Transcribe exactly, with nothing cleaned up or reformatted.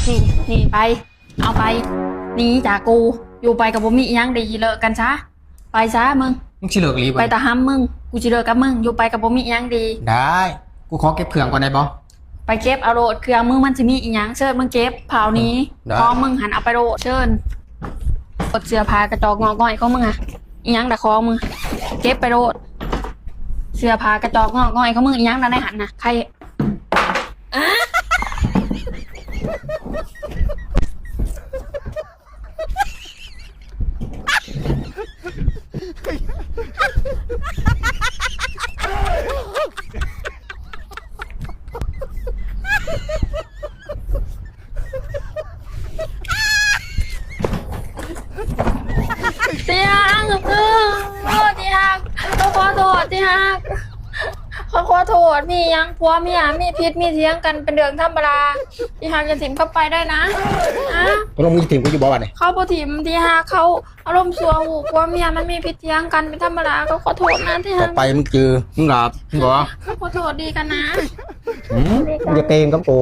นี่ นี่ไป เอาไป หนีจากกู อยู่ไปกับบ่มีอิหยังดี เลิกกันซะ ไปซะมึง มึงสิเลิกอีหลีบ่ ไปตะหำมึง กูสิเลิกกับมึง อยู่ไปกับบ่มีอิหยังดี ได้ กูขอเก็บเครื่องก่อนได้บ่ ไปเก็บเอาโลด เครื่องมึงมันสิมีอิหยัง เชิญมึงเก็บ เผาหนี้ ได้ ของมึงหันเอาไปโลด เชิญ กดเสื้อผ้ากระจอกงอกง่อยของมึงอะ อิหยังดะของมึง เก็บไปโลด เสื้อผ้ากระจอกงอกง่อยของมึง อิหยังดะในหันนะ ใคร ที่ฮัก เออ ที่ฮัก เขาขอโทษ ที่ฮัก เขาขอโทษ มีหยัง ผัวเมีย มีผิด มีเถียงกัน เป็นเรื่องธรรมดา ที่ฮัก อย่าถิ่มเขาไปได้นะ ฮะ ตกลงมึงสิถิ่มกูอยู่บ่บัดนี้ เขาบ่ถิ่ม ที่ฮัก เขาอารมณ์ชั่ว หูผัวเมีย มันมีผิดเถียงกัน เป็นธรรมดา เขาขอโทษนะ ที่ฮัก ต่อไปมึงเจอ มึงหลับ มึงบ่ เขาขอโทษดีกันนะ หืม มึงจะเกรงกับกู